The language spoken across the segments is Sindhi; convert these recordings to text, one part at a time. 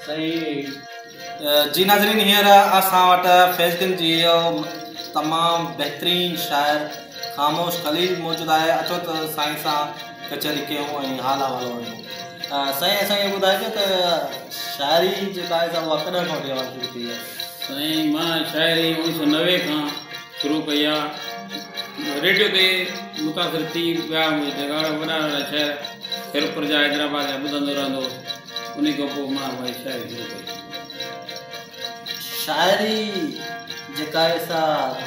سائين جي ناظرين هينئر اسان وٽ فيض گنج جي تمام بهترين شاعر خاموش خليل موجود آهي اچو ته سائين سان ڪچهري ڪيون ۽ حال احوال وٺون. سائين اسان کي ٻڌائجو ته شاعري جيڪا آهي سا اها ڪڏهن کان وٺي اوهان شروع ٿي آهي؟ سائين مان شاعري 1990 کان شروع ڪئي آهي. ريڊيو تي متاثر ٿي ٻيا جيڪا وڏا وڏا شاعر خيرپور جا حيدرآباد جا ٻڌندو رهندو هوس انهي کان پوء مان وري شاعري شروع ڪئي. شاعري جيڪا آهي سا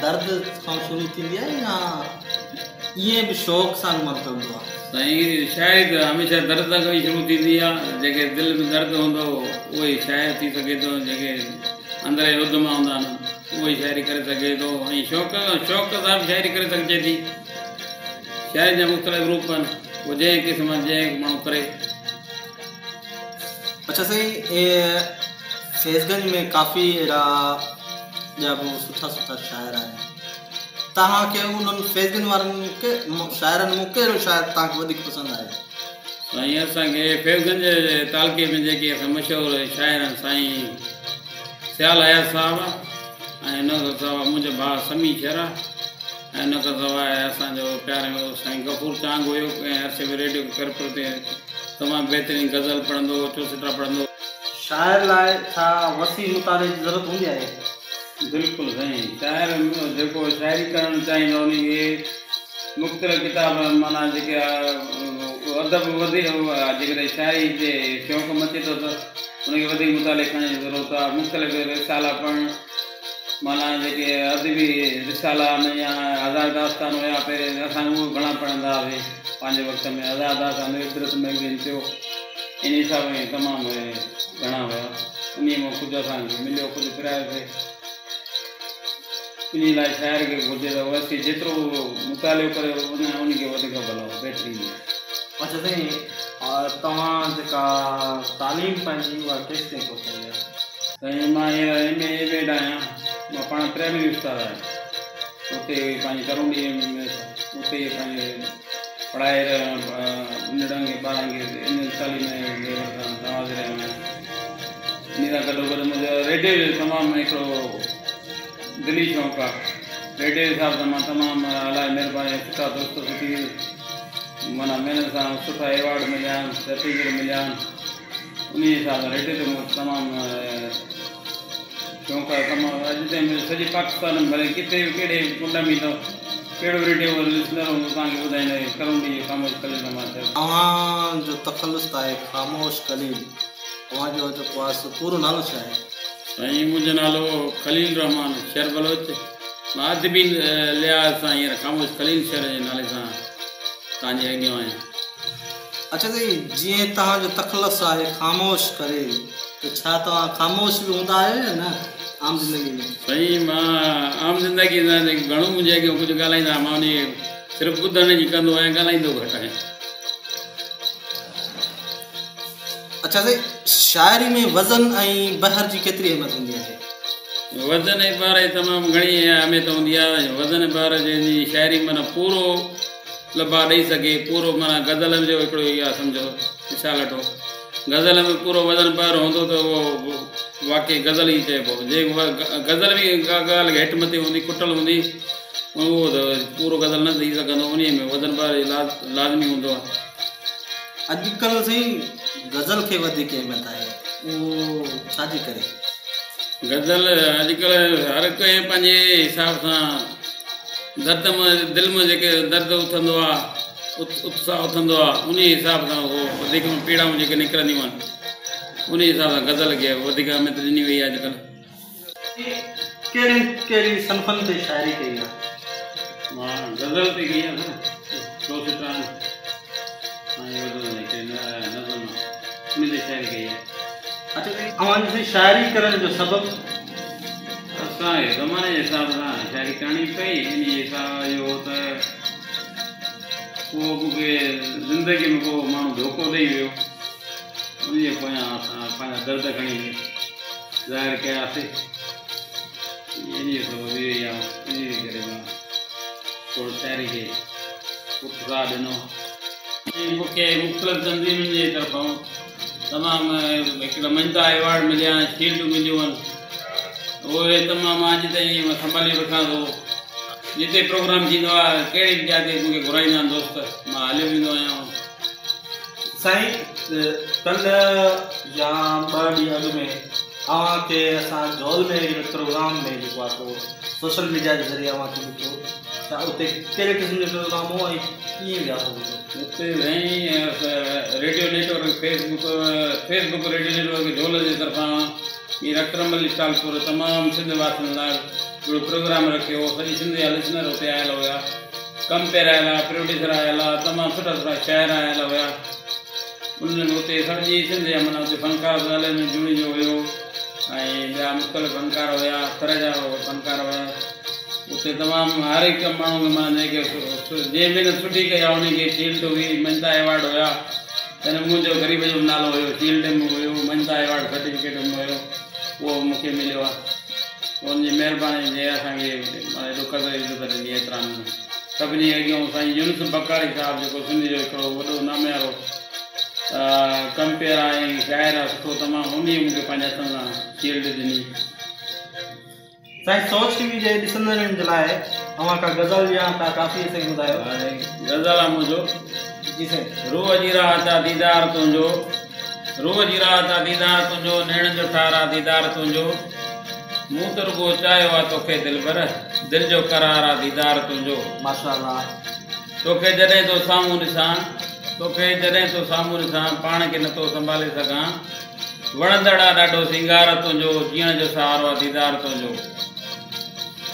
درد کان شروع ٿيندي آهي يا ائين به شوق سان به ملڪندو آهي؟ سائين شاعري ته هميشه درد کان ئي شروع ٿيندي آهي جنهن کي دل ۾ درد هوندو اهو ئي شاعر ٿي سگهي ٿو جنهن کي اندر جا اڌما هوندا آهن اهو ئي شاعري ڪري سگهي ٿو ۽ شوق شوق سان به شاعري ڪري سگهجي ٿي شاعري جا مختلف روپ آهن پوء جنهن قسم جنهن ماڻهو ڪري. اڇا سائين فيض گنج ۾ ڪافي اهڙا ٻيا به سٺا سٺا شاعر آهن توهان کي انهن فيض گنج وارن شاعرن مان ڪهڙو شاعر توهان کي وڌيڪ پسند آهي؟ سائين اسان کي فيض گنج جي تعلقي ۾ جيڪي اسان مشهور شاعر آهن سائين سيال حيات صاحب ۽ ان کان سواء منهنجو ڀاء سميع شر ۽ ان کان سواء اسان جو پيارو سائين غفور چانگ هيو ڪنهن عرصي ۾ ريڊيو خيرپور تي تمام بهترين غزل پڙهندو هو چوسٽا پڙهندو هو. شاعر لاء ڇا وسيع مطالعي جي ضرورت هوندي آهي؟ بلڪل سائين شاعر جيڪو شاعري ڪرڻ چاهيندو انهي کي مختلف ڪتاب معنيٰ جيڪي ادب وڌي جيڪڏهن شاعري جي شوق مچي ٿو ته ان کي وڌيڪ مطالعي ڪرڻ جي ضرورت آهي مختلف رسالا پڙهڻ معنيٰ جيڪي ادبي رسالا آهن يا هزار داستان هيا پهرين اسان اهي گهڻا پڙهندا هئاسين پنهنجي وقت ۾ هزار داستان عبرت مئگزين ٿيو ان حساب ۾ تمام گهڻا هيا انهي مان ڪجهه اسان کي مليو ڪجهه پرايوسين انهي لاء شاعر کي گهرجي ته وسيع جيترو مطالعو ڪري ان کي وڌيڪ ڀلو بهترين. اڇا سائين توهان جيڪا تعليم پنهنجي اها ڪيستائين پهچائي آهي؟ سائين مان هينئر ايم اي ايم ايڊ آهيان مان پاڻ پرائمري استاد آهيان اتي پنهنجي ڪرونڊي ۾ اتي ئي پنهنجي پڙهائي رهيو آهيان ننڍڙن کي ٻارن کي ان تعليم ليول سان نوازي رهيو آهيان ان سان گڏو گڏ منهنجو ريڊيو جو تمام هڪڙو دلي شوق آهي ريڊيو جي حساب سان مان تمام الاهي مهرباني سٺا دوست سٺي معنيٰ محنت سان سٺا ايوارڊ مليا آهن سرٽيفڪيٽ مليا آهن انهيء حساب سان ريڊيو تي مون کي تمام شوق آهي تمام اڄ تائين منهنجو سڄي پاڪستان ۾ ڀلي ڪٿي به ڪهڙي ڪنڊ ۾ ايندو ڪهڙو به ريڊيو لسنر هوندو توهان کي ٻڌائيندو هي ڪرونڊي جو خاموش خليل مان چيو. اوهان جو تخلص ته آهي خاموش خليل اوهان جو جيڪو آهي سو پورو نالو ڇا آهي؟ سائين منهنجو نالو خليل الرحمان شر بلوچ مان ادبي لحاظ سان هينئر خاموش خليل شر جي نالي سان توهان جي اڳيان آهيان. اڇا سائين جيئن توهان جو تخلص آهي خاموش خليل ته ڇا توهان خاموش به هوندا آهيو يا نه عام زندگي ۾؟ سائين مان عام زندگي ۾ گهڻو منهنجي اڳيان ڪجهه ڳالهائيندا مان انهي صرف ٻڌڻ جي ڪندو آهيان ڳالهائيندو گهٽ آهيان. اڇا سائين شاعري ۾ وزن ۽ بحر جي ڪيتري اهميت هوندي آهي؟ وزن ۽ بحر جي تمام گهڻي اهميت هوندي آهي وزن ۽ بحر جنهن جي شاعري معنيٰ پورو لڀا ڏئي سگهي پورو معنيٰ غزل جو هڪڙو اها سمجهو مثال وٺو غزل ۾ پورو وزن بحر هوندو ته اهو واقعي غزل ئي چئبو جي غزل ۾ ڪا ڳالهه هيٺ مٿي هوندي ڪٽل هوندي اهو ته پورو غزل نه ٿي سگهندو انهي ۾ وزن بحر لازمي هوندو آهي. اڄڪلهه سائين غزل کي وڌيڪ اهميت آهي اهو ڇا جي ڪري؟ غزل اڄڪلهه هر ڪنهن پنهنجي حساب سان درد مان دل مان جيڪي درد اٿندو آ اتساهه اٿندو آ انهي حساب سان اهو وڌيڪ پيڙائون جيڪي نڪرنديون آهن انهي حساب سان غزل کي وڌيڪ اهميت ڏني وئي آهي اڄڪلهه. ڪهڙين ڪهڙين صنفن تي شاعري ڪئي آ؟ مان غزل تي ڪئي آ سر ڇو ستران ۽ هڪڙي نظم آ انهي تي شاعري ڪئي آ. اڇا اوهان جي شاعري ڪرڻ جو سبب؟ اسان کي زماني جي حساب سان شاعري ڪرڻي پئي انهي حساب اهو هو ته ڪو مون کي زندگي ۾ ڪو ماڻهو ڌوڪو ڏئي ويو ان جي پويان اسان پنهنجا درد کڻي ظاهر ڪياسي انهي جو سبب اهو ئي آهي انهي جي ڪري مان ٿورو شاعري کي اتساهه ڏنو. مون کي مختلف تنظيمن جي طرفان तमामु हिकिड़ा मञता अवार्ड मिलिया आहिनि, शील्डूं मिलियूं आहिनि, उहे तमामु अॼु ताईं मां संभाले रखां थो। जिते प्रोग्राम थींदो आहे कहिड़ी बि जाइ ते मूंखे घुराईंदा आहिनि दोस्त, मां हलियो वेंदो आहियां। साईं कल्ह या ॿ ॾींहं अॻु में अव्हांखे असां झोल में हिकु प्रोग्राम में जेको आहे सो सोशल मीडिया जे ज़रिए अव्हांखे ॾिठो, त उते कहिड़े क़िस्म जो प्रोग्राम हो ऐं कीअं विया हो? उते साईं radio network Facebook radio network Jhol जे तरफ़ां मीर अकरम अली टालपुर तमामु सिंध वासियुनि लाइ हिकिड़ो प्रोग्राम रखियो। सॼी सिंध जा लिसनर उते आयल हुया, कंपेयर आयल हुआ, प्रोड्यूसर आयल हुआ, तमामु सुठा सुठा शाइर आयल हुया। उन्हनि उते सॼी सिंध जा माना उते फनकार में जुड़िजो हुयो ऐं ॿिया मुख़्तलिफ़ फनकार हुया, थर जा फनकार हुया। उते तमामु हर हिकु माण्हू खे माना जेके जंहिं महिनत सुठी कई आहे उनखे शील्ड हुई, मञता अवार्ड हुया। त मुंहिंजो ग़रीब जो नालो हुयो, शील्ड में हुयो, मञता अवार्ड सर्टिफिकेट में हुयो, उहो मूंखे मिलियो आहे। उनजी महिरबानी जे असांखे एॾो क़दुरु इज़त ॾिनी एतिरा सभिनी अॻियां। साईं यूनुस बकारी साहिबु जेको सिंध जो हिकिड़ो वॾो नामियारो कंपेयर आहे ऐं शाइर आहे सुठो तमामु, उन मूंखे पंहिंजे हथनि सां शील्ड ॾिनी। साईं सोच टीवी जे ॾिसंदड़नि जे लाइ अव्हां का ग़ज़ल या का काफ़ी साईं ॿुधायो। ग़ज़ल आहे मुंहिंजो। जी साईं। रूह जी राहत आहे दीदार तुंहिंजो, रूह जी राहत आहे दीदार तुंहिंजो, नेणनि जो ठार आहे दीदार तुंहिंजो, मूं त रुगो चाहियो आहे तोखे दिलबर, दिलि जो करार आहे दीदार तुंहिंजो। माशाअल्लाह। तोखे जॾहिं तो साम्हूं ॾिसां, तोखे जॾहिं तो साम्हूं ॾिसां, पाण खे नथो संभाले सघां, वणंदड़ आहे ॾाढो सिंगार तुंहिंजो, जीअण जो सहारो आहे दीदार तुंहिंजो।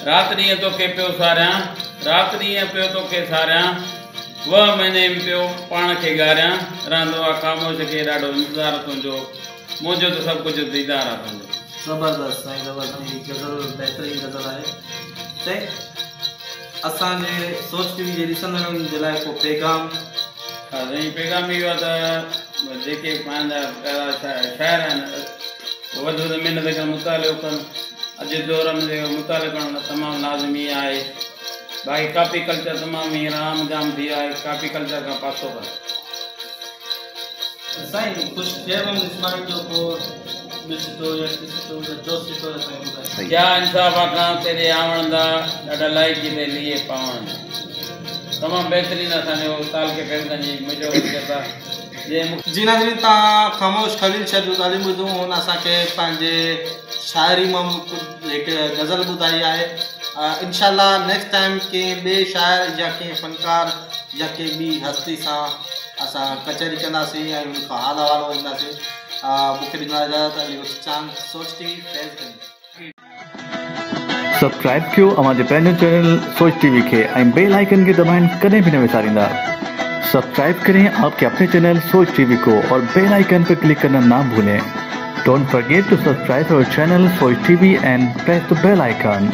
राति ॾींहुं तोखे पियो सारियां, राति ॾींहुं पियो तोखे सारियां, वह महीने में पियो पाण खे ॻारियां, रहंदो आहे ख़ामोश खे ॾाढो इंतज़ार तुंहिंजो, मुंहिंजो त सभु कुझु दीदार आहे तुंहिंजो। ज़बरदस्त साईं, ज़बरदस्त ग़ज़ल, बहितरीन ग़ज़ल आहे। साईं असांजे सोच टीवी जे ॾिसंदड़नि जे लाइ को पैगाम? हा साईं, पैगाम इहो आहे त जेके पंहिंजा प्यारा शाइर आहिनि वधि वधि महिनत कनि, मुतालियो कनि। अॼु दौर में जेको मुतालियो करणु तमामु लाज़मी आहे। बाक़ी कॉपी कल्चर तमामु हींअर आम जाम थी वियो आहे, कॉपी कल्चर खां पासो कनि। साईं कुझु शेर इस्माइल जो को ॿिसिटो या टिसिटो या चौसिटो साईं ॿुधायो। क्या इंसाफ़ खां तेरे आवण दा, ॾाढा लाइक़ी ते लिए पावण दा। तमामु बहितरीन असांजो तालके फैज़गंज जी मुंहिंजो जी नाज़रीन, तव्हां ख़ामोश ख़लील शहर जूं ॻाल्हियूं ॿुधियूं। हुन असांखे पंहिंजे शाइरी मां हिकु ग़ज़ल ॿुधाई आहे। इनशाला नेक्स्ट टाइम कंहिं ॿिए शाइर या कंहिं फ़नकार या कंहिं ॿी हस्ती सां असां कचहरी कंदासीं ऐं हुन खां हाल हवालो ईंदासीं। मूंखे ॾींदा इजाज़त। अली बख़्श चांग, सोच टीवी, फैज़गंज। सब्सक्राइब कयो अव्हांजे पंहिंजो चैनल सोच टीवी खे ऐं बेल आइकन खे दॿाइण कॾहिं बि न विसारींदा। सब्सक्राइब करें आपके अपने चैनल सोच टीवी को और बेल आइकन पर क्लिक करना ना भूलें। Don't forget to subscribe our channel Soch TV and press the bell icon.